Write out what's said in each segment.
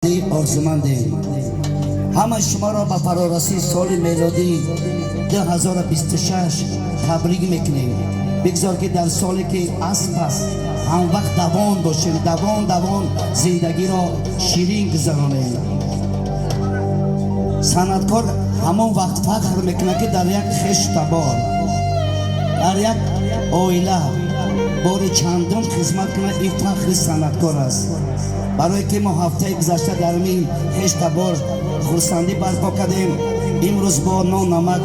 Сарбаландӣ орзумандем. Ҳама шуморо ба фарорасии соли мелодӣ 2026 табрик мекунем. Бигзор ки дар соле ки асп аст ҳамвақт давон бошем, давон давон зиндагиро ширин гузаронем. Санъаткор ҳамон вақт фахр мекунад, ки дар як хештабор, дар як оила бори чандум хизмат кунад. Ин фахри санъаткор аст. Барое ки мо ҳафтаи гузашта дар ин хештабор хурсандӣ барпо кардем, имрӯз бо нон намак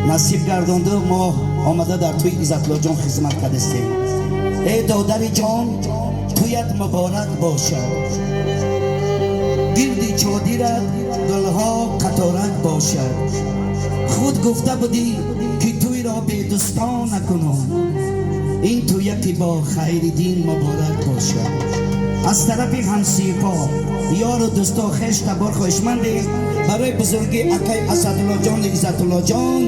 насиб гардонду мо омада дар тӯи Иззатуллоҷон хизмат кардастем. Эй додари ҷон, тӯят муборак бошад, гирди чодират гулҳо қаторак бошад. Худ гуфта будӣ, ки тӯйро бедӯстон накунам, ин тӯяки бо Хайриддин муборак бошад. Аз тарафи ҳамсифо, ёру дӯсто, хеш табор хоҳишмандем барои бузурги акай Асадуллоҷон, Иззатуллоҷон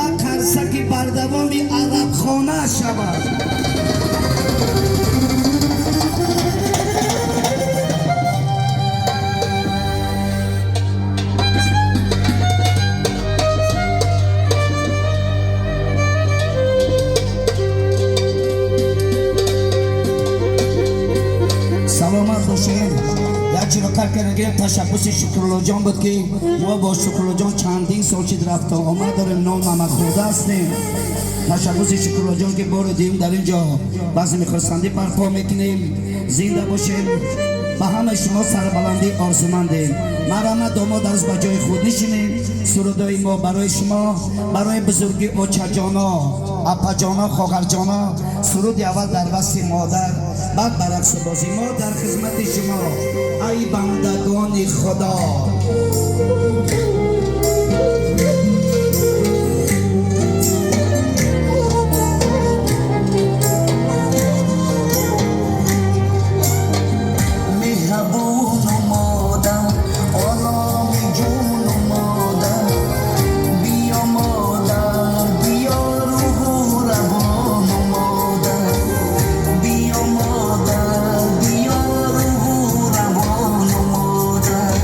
як қарсаки бардавоми арабхона шавад. Саломат бошед. Як чиро кар карда, ташаббуси Шукруллоҷон буд, ки мо бо Шукруллоҷон чандин сол чид рафта омад дорем, нон намак хӯрда ҳастем. Ташаббуси Шукруллоҷон, ки бори дуюм дар ин ҷо базми хурсандӣ барпо мекунем. Зинда бошед, ба ҳамаи шумо сарбаландӣ орзумандем. Марҳамат, домод, арӯз ба ҷои худ нишинем. Сурудои мо барои шумо, барои бузурги очаҷоно, апаҷоно, хоҳарҷоно. Суруди аввал дар васфи модар, баъд ба рақсу бозӣ. Мо дар хизмати шумо, ай бандагони Худо. Меҳрабону модар, ороми ҷону модар, биё модар, биё, рӯҳу равону модар, биё модар, биё, рӯҳу равону модар.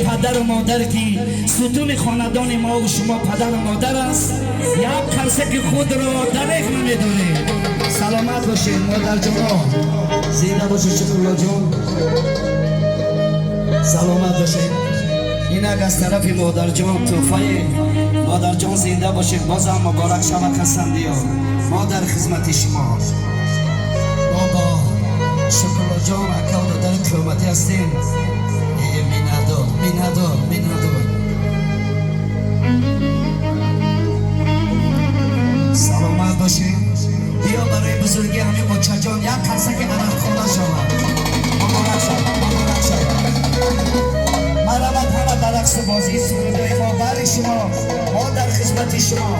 Падару модар, ки сутуни хонадони мо ва шумо падару модар аст, як қарсаки худро дареғ намедорем. Саломат бошед, модарҷоно, зинда бошед. Шукруллоҷон, саломат бошед. Инак, аз тарафи модарҷон тӯҳфаи модарҷон. Зинда бошед. Бозам муборак шавад, Хасандиё. Мо дар хизмати шумо. Мо бо Шукруллоҷон ака дар қиёматӣ ҳастем. Миннатдор, миннатдор, миннатдор. Саломат бошед. Биё, барои бузургӣ ҳамин очаҷон як қарсаки арақхона шавад. Муборак шавад, муборак шавад. Марҳамат, ҳама ба рақсу бозии. Сурудои мо бари шумо, мо дар хизмати шумо.